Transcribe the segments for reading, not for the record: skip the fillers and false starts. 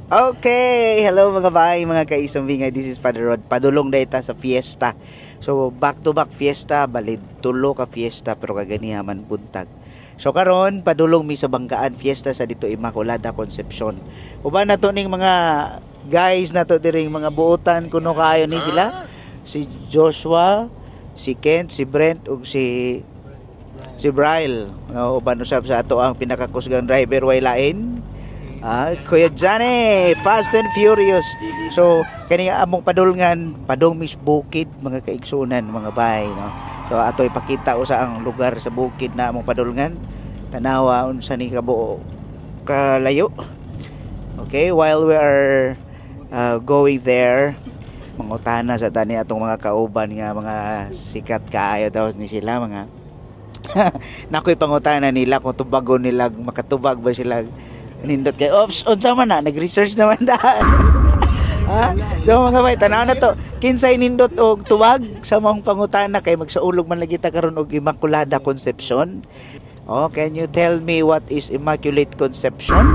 Okay, hello mga bay, mga kaisambingay. This is Father Rod. Padulong data sa fiesta. So back to back fiesta, balid tulo ka fiesta pero kaganiha man buntag. So karon padulong mi sa Banggaan, fiesta sa dito Immaculada Concepcion. Uban nato ning mga guys nato diri, mga buotan kuno kaayo ni sila. Si Joshua, si Kent, si Brent ug si Bryle. No, uban usab sa ato ang pinakakusgang driver, way lain. Ah, Kuya Johnny, Fast and Furious. So, kani among padulngan, padung mis bukid, mga kaigsunan, mga bay, no. So, ato ipakita usa ang lugar sa bukid na among padulngan. Tanawa unsa ni kabuo kalayo. Okay, while we are going there, mangutana sa tani atong mga kauban nga mga sikat kaayo daw ni sila, mga nakoy pangutana nila kung tubagon nila, makatubag ba sila nindot kay ops, unsa man na nag-research naman da, ha. So mga bay, tanaw na to kinsay nindot og tubag sa mong pangutana kay magsaulog man lagi ta karon og Immaculada Concepcion. Oh, can you tell me what is Immaculate Conception?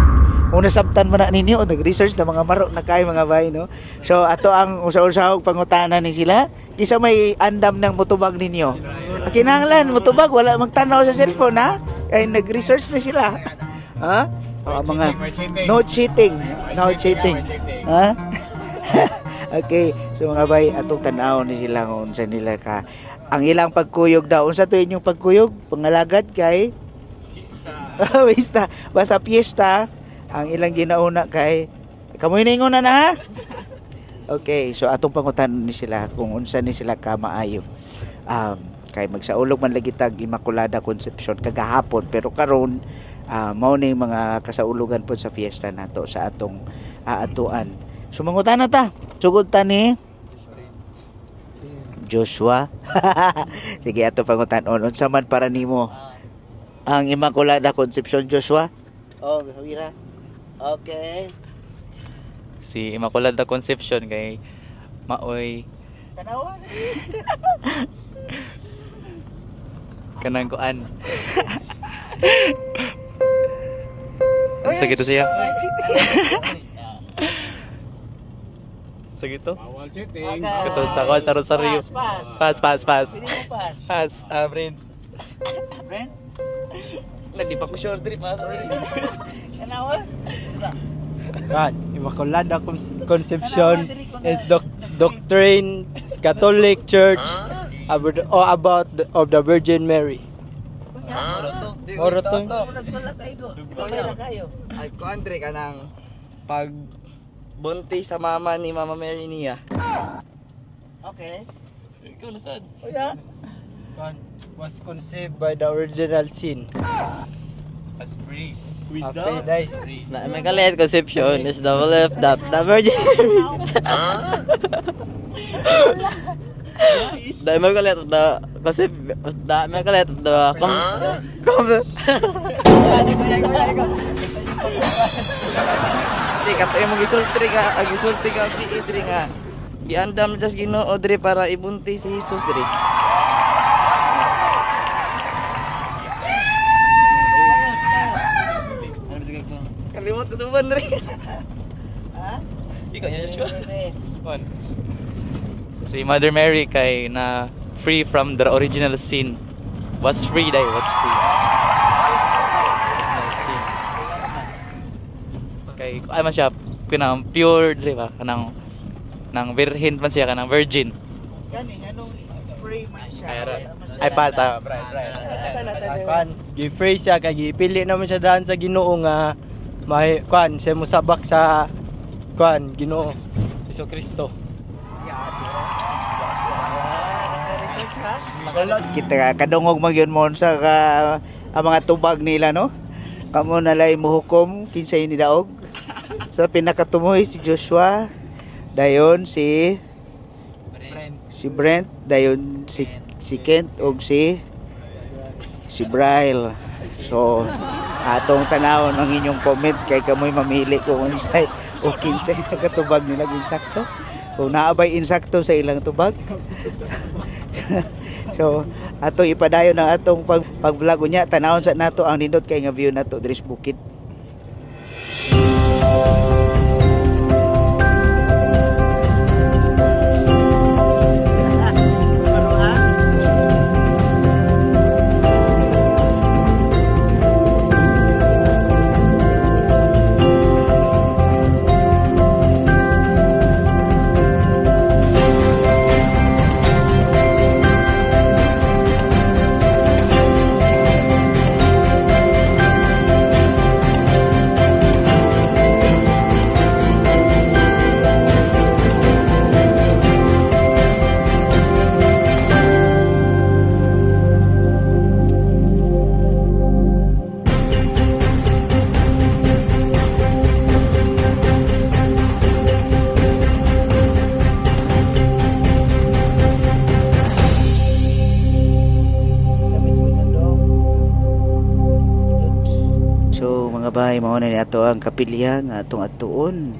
Kung nasabtan man na ninyo, nag-research na mga maro na kay mga bay, no. So ato ang usa-usa og pangutana ni sila, kinsa may andam ng mutubag ninyo? Ah, kinahanglan mutubag, wala magtanaw sa cellphone, ha, kay nag-research na sila, ha. Oh, mga no cheating, no cheating. Ha? Okay, so mga bay, atong tan-aw ni sila kung unsa nila ka ang ilang pagkuyog daw. Unsa to inyong pagkuyog? Pangalagad kay Pista. Basta piyesta ang ilang ginauna kay kamoy na na, ha? Okay, so atong pangutan ni sila kung unsa ni sila ka maayo. Kay magsaulog man lagi tag Immaculada Concepcion kagahapon, pero karon mao ni mga kasaulugan po sa fiesta nato sa atong aatuan. So mangutana ta. Sugod ta ni Joshua. Sige, ato pangutan-on, unsa man para nimo ang Immaculada Concepcion, Joshua? Oh, Wira. Okay. Si Immaculada Concepcion kay maoy Tanawa. Kanang kuan. Sa gito siya. Sa gito? Bawal cheating. Kato sa kuan sa Rosario. Pass, pass. Pass, pass, pass. Pwede mo pass. Pass. Ah, Brent. Brent? Lagi pa ko sure trip, ah. Tanawa. God, Immaculada Conception is doctrine Catholic Church about, oh, about the, of the Virgin Mary. Moro to. Kayo. Ay, ko Andre kanang pag buntis sa mama ni Mama Mary niya. Okay. Ikaw na sad. Uya. Was conceived by the original sin. As free. Afraid ay. Free. The Immaculate Conception is the belief that the Virgin Mary, the Immaculate of the Concep the Immaculate of the com, com Di kato yung magisulti ka, ag gisulti ka si Idri nga. Giandam just Ginoo diri para ibuntis si Jesus diri. Kalimot ko suban diri. Ha? Ikaw niya, Joshua. Kuan. Si Mother Mary kay na free from the original sin. Was free dai, was free. Original sin. Kay ay man siya kanang pure diri ba, kanang nang virgin man siya, kanang virgin. Kani anong free man siya? Ay, ra. Wala man siya. Ay, pass, ah, right, right. Kwan, gi-free siya kay gipili naman siya daan sa Ginoo nga may kwan siya mosabak sa kwan Ginoo Hesus Kristo. Kita kadungog man gyud mo sa ka, ang mga tubag nila, no. Kamo na lay muhukom kinsay ni daog. Sa pinakatumoy si Joshua, dayon si si Brent, dayon si si Kent ug si si Bryle. So atong tanawon ang inyong comment kay kamoy mamili kung unsay o kinsay nakatubag nila insakto. Kung naabay insakto sa ilang tubag. So atong ipadayon ang atong pag-vlog unya, tanawon sa nato ang nindot kay nga view nato diri sa bukid. Bay, mao na ni ato ang kapilya nga atong atuon.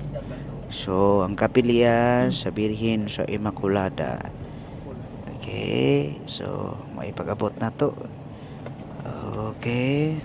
So, ang kapilya sa Birhen sa Immaculada. Okay, so maipag-abot na to. Okay.